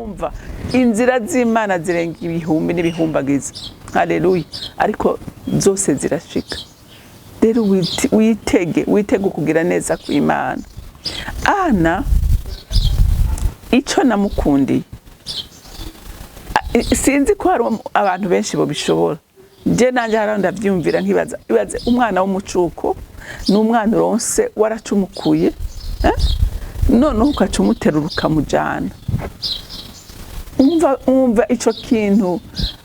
Umva, inzira z'Imana zirenga ibihumbi n'ibihumbagiza, haleluya, ariko zose zirashika. Rero witege ukugira neza kw'Imana. Ana icyo namukundiye, sinzi ko hari abantu benshi bobishobora. Je nanje haraho ndavyumvira nkibaza, ibaze umwana w'umucuko, ni umwana uronse waracumukuye, eh? Noneho ukaca umuterura ukamujana. Umva ico kintu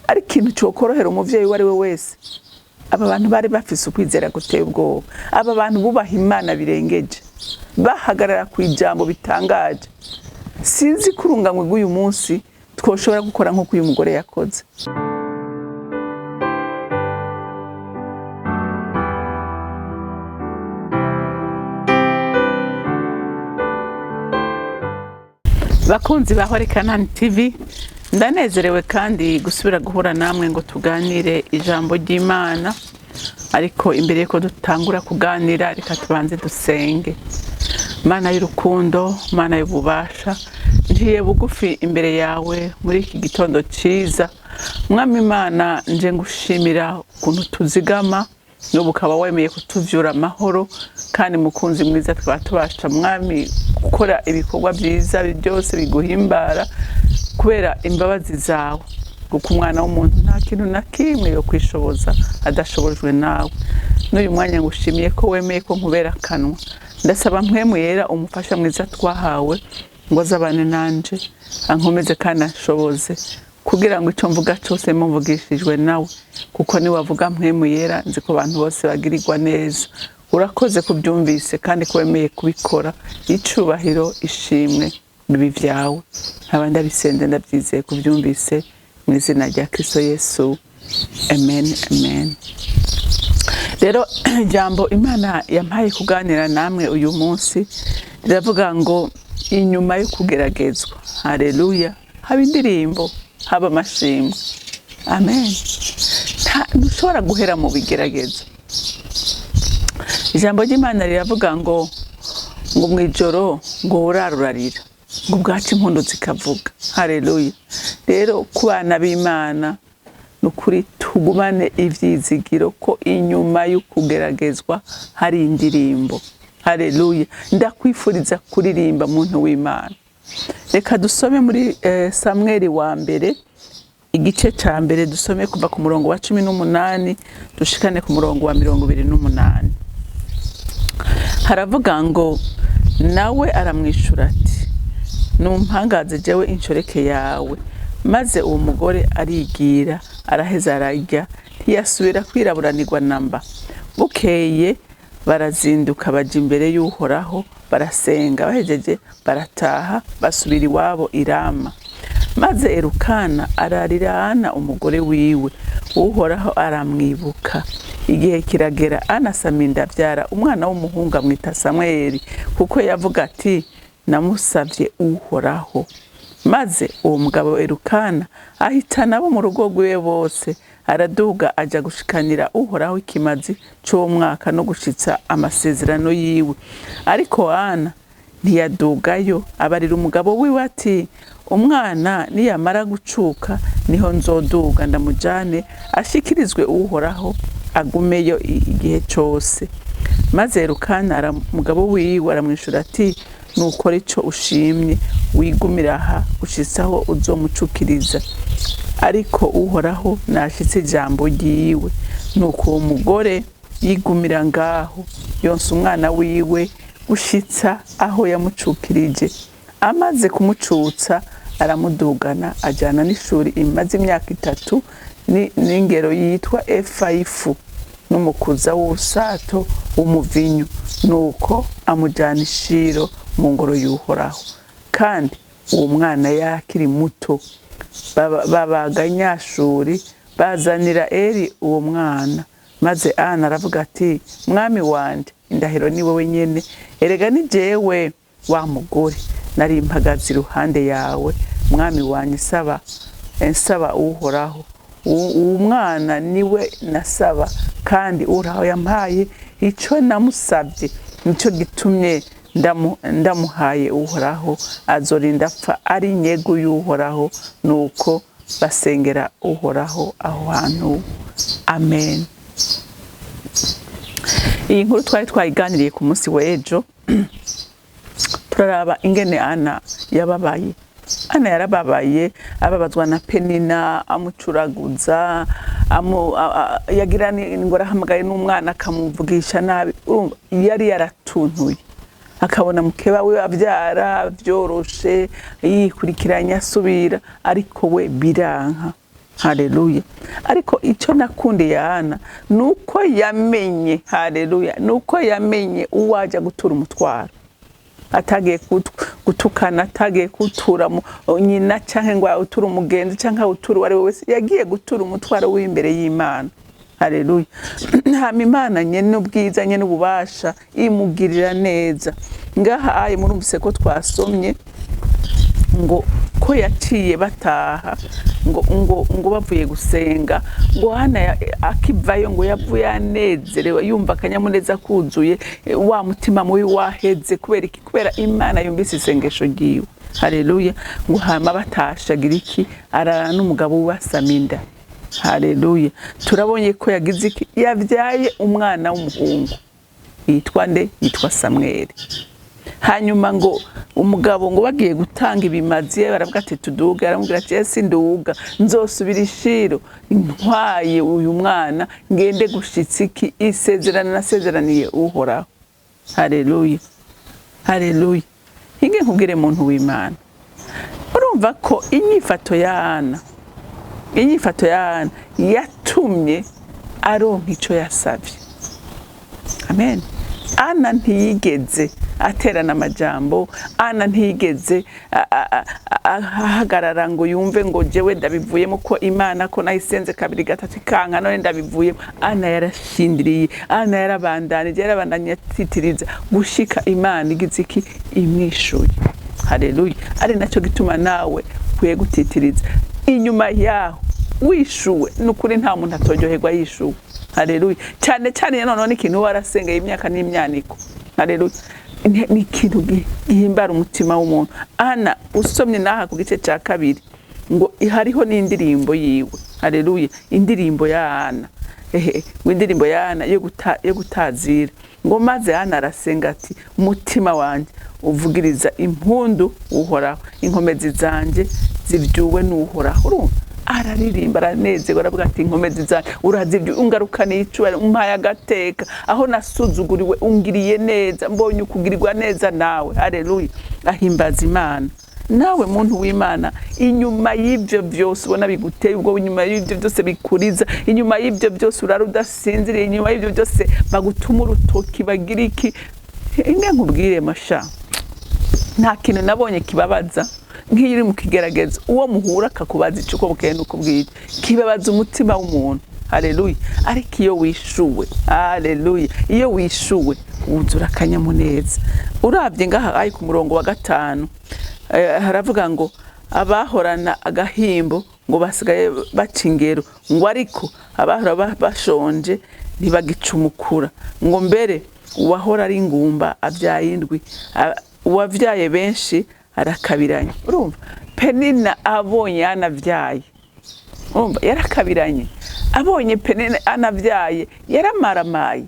ari ikintu cokorohera umuvyeyi uwo ari we wese. Aba bantu bari bafise ukwizera guteye ubwoba, aba bantu bubaha Imana birengeje, bahagarara ku ijambo bitangaje. Sinzi ko urunganwe rw'uyu munsi twoshobora gukora nk'uko uyu mugore yakoze. Bakunzi ba Holy Canaan TV, ndanezerewe kandi gusubira guhura namwe ngo tuganire ijambo ry'Imana. Ariko imbere yuko dutangura kuganira, reka tubanze dusenge. Mana y'urukundo, Mana y'ububasha, ngiye bugufi imbere yawe muri iki gitondo cyiza. Mwami Imana, nje ngushimira ukuntu tuzigama n'ubu ukaba wemeye kutuvyura amahoro, kandi mukunzi mwiza tukaba tubasha, Mwami, gukora ibikorwa byiza byose biguhimbara kubera imbabazi zawe, kuko umwana w'umuntu nta kintu na kimwe yo kwishoboza adashobojwe nawe. N'uyu mwanya ngushimiye ko wemeye ko nkubera akanwa. Ndasaba Mpwemu Yera, umufasha mwiza twahawe, ngo azabane nanje, ankomeze kandi anshoboze, kugira ngo icyo mvuga cyose muvugishijwe nawe, kuko niwavuga Mpwemu Yera nzi ko abantu bose bagirirwa neza. Urakoze kubyumvise kandi ko wemeye kubikora. Icubahiro, ishimwe bibi byawe, nkaba ndabisenze ndabyizeye kubyumvise, mu izina rya Kristo Yesu, amen, amen. Rero ijambo Imana yampaye kuganira namwe uyu munsi riravuga ngo inyuma yo kugeragezwa, haleluya, haba indirimbo, haba amashimwe, amen. Ntushobora guhera mu bigeragezo. Ijambo ry'Imana riravuga ngo mu ijoro ngo urarurarira, ngo ubwacu impundu zikavuga, haleluya. Rero ku bana b'Imana, ni ukuri tugumane ivyizigiro ko inyuma yo kugeragezwa hari indirimbo, haleluya. Ndakwifuriza kuririmba, muntu w'Imana. Reka dusome muri Samweli wa mbere, igice ca mbere, dusome kuva ku murongo wa 18 dushikane ku murongo wa 28. Haravuga ngo nawe aramwishura ati numpangaze jewe inshoreke yawe. Maze uwo mugore arigira, araheza ararya, ntiyasubira kwiraburanirwa namba. Bukeye barazinduka baja imbere y'Uhoraho, barasenga, bahejeje barataha basubira iwabo i Rama. Maze Elukana ararira Ana umugore wiwe, Uhoraho aramwibuka. Igihe kiragera Ana asama inda, avyara umwana w'umuhungu, amwita Samweli, kuko yavuga ati namusavye Uhoraho. Maze uwo mugabo Elukana ahitana abo mu rugo rwiwe bose, araduga aja gushikanira Uhoraho ikimazi c'uwo mwaka no gushitsa amasezerano yiwe. Ariko Ana ntiyadugayo, abarira umugabo wiwe ati umwana niyamara gucuka niho nzoduga ndamujane ashikirizwe Uhoraho, agumeyo igihe cose. Maze Elukana umugabo wiwe aramwishura ati nukora ico ushimye, wigumira aha gushitsa aho uzomucukiriza, ariko Uhoraho nashitse ijambo ryiwe. Nuko uwo mugore yigumira ngaho, yonsa umwana wiwe gushitsa aho yamucukirije. Amaze kumucutsa aramudugana, ajana n'ishuri imaze imyaka 3 n'ingero yitwa efa y'ifu n'umukuza w'ubusato w'umuvinyu. Nuko amujana ishiro mu ngoro y'Uhoraho. Kandi uwo mwana yakiri muto, babaga nyashuri bazanira Eli uwo mwana. Maze Ana aravuga ati mwami wanje, indahiro ni wowe nyene, erega ni jewe wa mugore nari mpagaze iruhande yawe, mwami wanje, nsaba Uhoraho. Uwo mwana niwe nasaba, kandi Uhoraho yampaye ico namusabye, nico gitumye Ndamuhaye Uhoraho, azorinda apfa ari inyegu y'Uhoraho. Nuko basengera Uhoraho aho hantu. Amen. Iyi nkuru twari twayiganiriye ku munsi w'ejo, turaraba ingene Ana yababaye. Ana yarababaye, ababazwa na Penina amucuraguza, yagira ngo arahamagaye n'umwana akamuvugisha nabi. Urumva yari yaratuntuye, akabona mukeba we abyara byoroshe, yikurikiranya asubira, ariko we biranka. Haleluya! Ariko icyo nakundiye Ana nuko yamenye, haleluya, nuko yamenye uwajya gutura umutwaro. Atagiye gutukana, atagiye gutura nyina cyangwa ngo awuture umugenzi cyangwa awuture uwo ari we wese, yagiye gutura umutwaro w'imbere y'Imana. Haleluya! Hama Imana nyene ubwiza, nyene ububasha, imugirira neza. Ngaha aye murumvise ko twasomye ngo ko yaciye bataha ngo bavuye gusenga, ngo Hana akivayo ngo yavuye anezerewe, yumva akanyamuneza kuzuye, wa mutima mubi waheze. Kubera iki? Kubera Imana yumvise isengesho ryiwe. Haleluya! Ngo hama batashagira iki? Arara n'umugabo we, asama inda. Haleluya! Turabonye ko yagize iki? Yabyaye umwana w'umuhungu yitwa nde? Yitwa Samweli. Hanyuma ngo umugabo ngo bagiye gutanga ibimazi, baravuga ati: "Tuduge." Aramubwira ati: "Ese nduga? Nzosubira ishiro ntwaye uyu mwana, ngende gushitsa iki? Isezerano nasezeraniye Uhoraho." Haleluya, haleluya! Hinge nkubwire, muntu w'Imana, urumva ko inyifato ya Ana yatumye aronka ico yasavye. Amen. Ana ntiyigeze aterana amajambo, Ana ntiyigeze ahagarara ngo yumve ngo jewe ndabivuyemo, ko Imana ko nayisenze kabiri gatatu ikanka, none ndabivuyemo. Ana yarashindiriye, Ana yarabandanije, yarabandanye atitiriza gushika Imana igize iki? Imwishuye. Haleluya! Ari nacyo gituma nawe ukwiye gutitiriza inyuma yaho wishuwe. Ni ukuri nta muntu atoryoherwa yishuwe. Haleluya! Cyane cyane noneho n'ikintu warasengeye imyaka n'imyaniko. Haleluya! Ni ikintu gihimbara umutima w'umuntu. Ana usomye n'aha ku gice cya kabiri ngo hariho n'indirimbo yiwe. Haleluya! Indirimbo ya Ana, ehe, ngo indirimbo ya Ana yo gutazira, ngo maze Ana arasenga ati: "Umutima wanjye uvugiriza impundu Uhoraho, inkomezi zanjye zibyuwe n'Uhoraho." Urumva araririmba, aranezerwa, aravuga ati: "Inkomezi zanjye urazibye, ungarukaniye icubahiro, umpaye agateka aho nasuzuguriwe, ungiriye neza, mbonye ukugirirwa neza nawe." Haleluya! Ahimbaza Imana. Nawe muntu w'Imana, inyuma y'ibyo byose ubona biguteye ubwo, inyuma y'ibyo byose bikuriza, inyuma y'ibyo byose urara udasinziriye, inyuma y'ibyo byose bagutuma urutoki, bagira iki, imwe nkubwire masha, nta kintu nabonye kibabaza nk'iyo uri mu kigeragezo, uwo muhura akakubaza icyo uko bukeye n'uko bwije. Kibabaza umutima w'umuntu. Haleluya! Ariko iyo wishuwe, haleluya, iyo wishuwe wuzura akanyamuneza. Urabye ngaha ari ku murongo wa 5, haravuga ngo abahorana agahimbo ngo basigaye baca ingero, ngo ariko abahora bashonje ntibagicumukura, ngo mbere uwahora ari ingumba abyaye indwi, uwavyaye benshi arakabiranye. Urumva Penina abonye anavyaye, urumva yarakabiranye. Abonye Penina anavyaye yaramaramaye,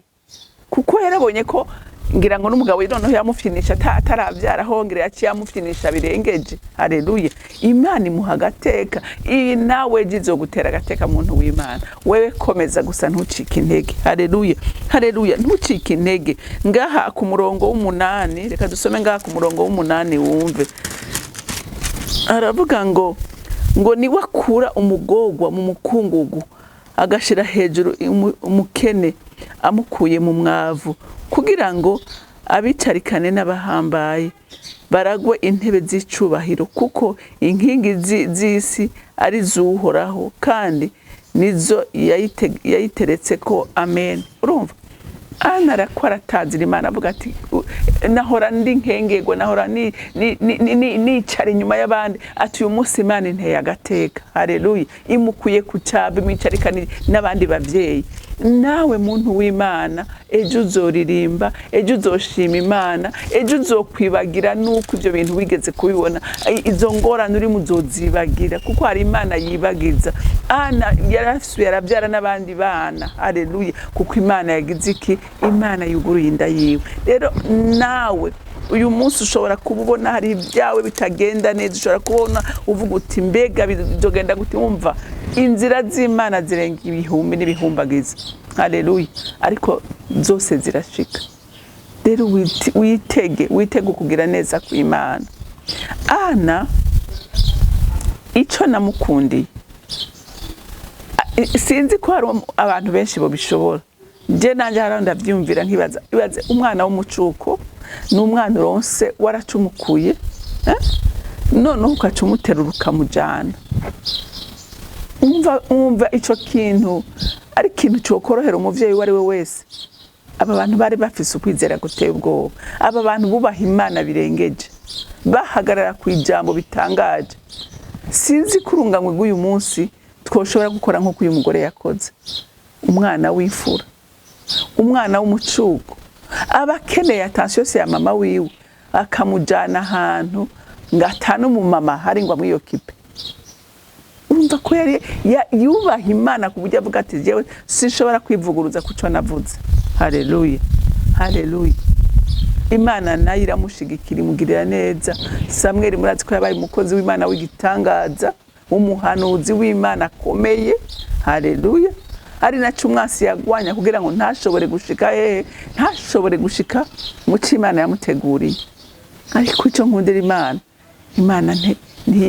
kuko yarabonye ko ngira ngo n'umugabo noneho yamufyinisha ataravyara, hongera yaciye amufyinisha birengeje. Haleluya! Imana imuha agateka. Iyi nawe gutera agateka, muntu w'Imana. Wewe komeza gusa, ntucike intege. Haleluya, haleluya! Ntucike intege. Ngaha ku murongo w'8, reka dusome ngaha ku murongo w'8 wumve. Aravuga ngo niwe akura umugogwa mu mukungugu, agashira hejuru umukene amukuye mu mwavu, kugira ngo abicarikane n'abahambaye, baragwe intebe z'icubahiro, kuko inkingi z'isi ari z'Uhoraho, kandi nizo yayiteretse ko. Amen. Urumva Ana arako aratazira Imana, avuga ati Nahora ndi nkengegwa, nahora nicara inyuma y'abandi. Ati: "Uyu munsi Imana inteye agateka." Haleluya! Imukuye ku cava, imwicarika n'abandi bavyeyi. Nawe muntu w'Imana, ejo uzoririmba, ejo uzoshima Imana, ejo uzokwibagira nuko ibyo bintu wigeze kubibona. Izo ngorane urimo uzozibagira, kuko hari Imana yibagiza. Ana yarasuye, arabyara n'abandi bana. Haleluya! Kuko Imana yagize iki? Imana yuguruye inda yiwe. Rero nawe uyu munsi ushobora kuba ubona hari ibyawe bitagenda neza, ushobora kubona uvuga uti: "Mbega bizogenda gute?" Wumva inzira z'Imana zirenga ibihumbi n'ibihumbagiza. Haleluya! Ariko zose zirashika. Rero witege kugira neza kw'Imana. Ana, icyo namukundiye, sinzi ko hari abantu benshi bobishobora. Nje nanjye hari aho ndavyumvira nkibaza. Ibaze umwana w'umucuko, ni umwana uronse waracumukuye, eh? Noneho ukaca umuterura ukamujana. Umva ico kintu ari ikintu cokorohera umuvyeyi uwo ari we wese? Aba bantu bari bafise ukwizera guteye ubwoba. Aba bantu bubaha Imana birengeje, bahagarara ku ijambo bitangaje. Sinzi ko urunganwe rw'uyu munsi twoshobora gukora nk'uko uyu mugore yakoze. Umwana w'imfura, umwana w'umucuko, aba akeneye attention yose ya mama wiwe, akamujana ahantu ngo atane umumama hari ngo amwiyokipe. Urumva ko yari yubaha Imana ku buryo avuga ati: "Jewe sinshobora kwivuguruza ku cyo navuze." Haleluya, haleluya! Imana nayo iramushigikira, imugirira neza. Samweli, murazi ko yabaye umukozi w'Imana w'igitangaza, umuhanuzi w'Imana akomeye. Haleluya! Ari naco umwasi yagwanya kugira ngo ntashobore gushika hehe? Ntashobore gushika mu co Imana yamuteguriye. Ariko icyo nkundira Imana, Imana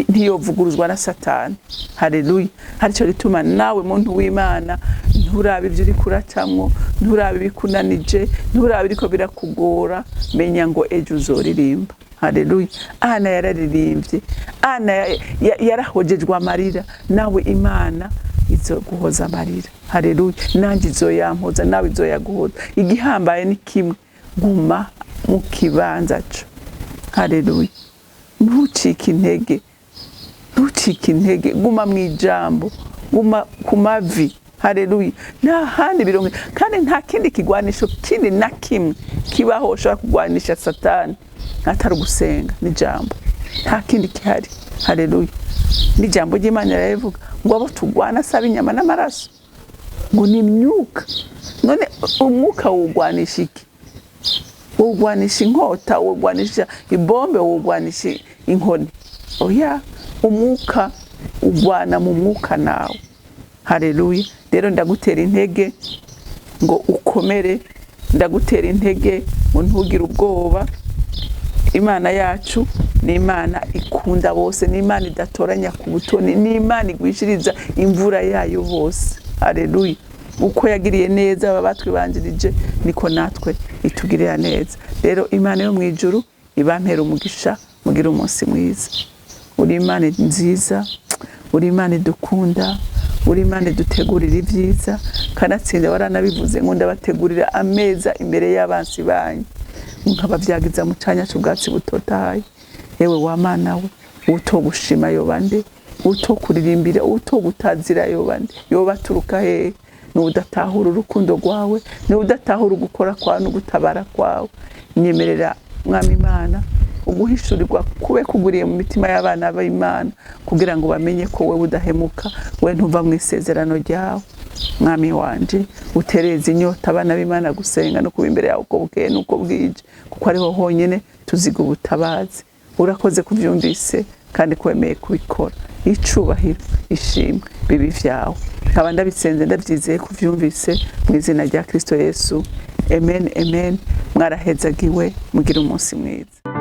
ntiyovuguruzwa na Satani. Haleluya! Aricyo gituma nawe muntu w'Imana, nturabe ibyo uriko uracamwo, nturabe ibikunanije, nturabe ibiriko birakugora. Menya ngo ejo uzoririmba. Haleluya! Ana yararirimbye, Ana yarahojejwe amarira. Nawe Imana izo guhoza amarira. Haleluya! Nanjye izoyampoza, nawe izoyaguhoza. Igihambaye ni kimwe: guma mu kibanza co. Haleluya! Ntucike intege, ntucike intege. Guma mu ijambo, guma ku mavi. Haleluya! Nta handi bironke, kandi nta kindi kigwanisho kindi na kimwe kibaho ushobora kugwanisha Satani atari ugusenga n'ijambo. Nta kindi gihari. Haleluya! N'ijambo ry'Imana rirabivuga ngo abo tugwana asaba inyama n'amaraso, ngo ni imyuka. None umwuka wugwanisha iki? Wugwanisha inkota? Wugwanisha ibombe? Wugwanisha inkoni? Oya, umwuka ugwana mu mwuka nawe. Haleluya! Rero ndagutera intege ngo ukomere, ndagutera intege ngo ntugire ubwoba. Imana yacu ni Imana ikunda bose, ni Imana idatoranya ku butoni, ni Imana igwishiriza imvura yayo bose. Haleluya! Uko yagiriye neza aba batwibanjirije, niko natwe itugirira neza. Rero Imana yo mu ijuru ibampera umugisha, mugire umunsi mwiza. Uri Imana nziza, uri Imana idukunda, uri Imana idutegurira ibyiza. Kanatsinda waranabivuze ngo: "Ndabategurira ameza imbere y'abansi banyu, nkabavyagiza mu canya c'ubwatsi butotahaye." Yewe wa Mana we, utogushima yoba nde? Utokuririmbira, utogutazira yoba nde? Yoba aturuka hehe? Ni udatahura urukundo rwawe, ni udatahura ugukora kwawe no gutabara kwawe. Nyemerera, Mwami Imana, uguhishurirwa kube kuguriye mu mitima y'abana b'Imana, kugira ngo bamenye ko wewe udahemuka, we ntuva mu isezerano ryawe. Mwami wanje, utereze inyota abana b'Imana gusenga no kuba imbere yawe uko bukeye n'uko bwije, kuko ariho honyine tuziga ubutabazi. Urakoze kuvyumvise kandi kwemeye kubikora. Icubahiro, ishimwe bibi vyawe. Nkaba ndabisenze ndavyizeye kuvyumvise, mu izina rya Kristo Yesu. Amen, amen. Mwarahezagiwe, mugire umunsi mwiza.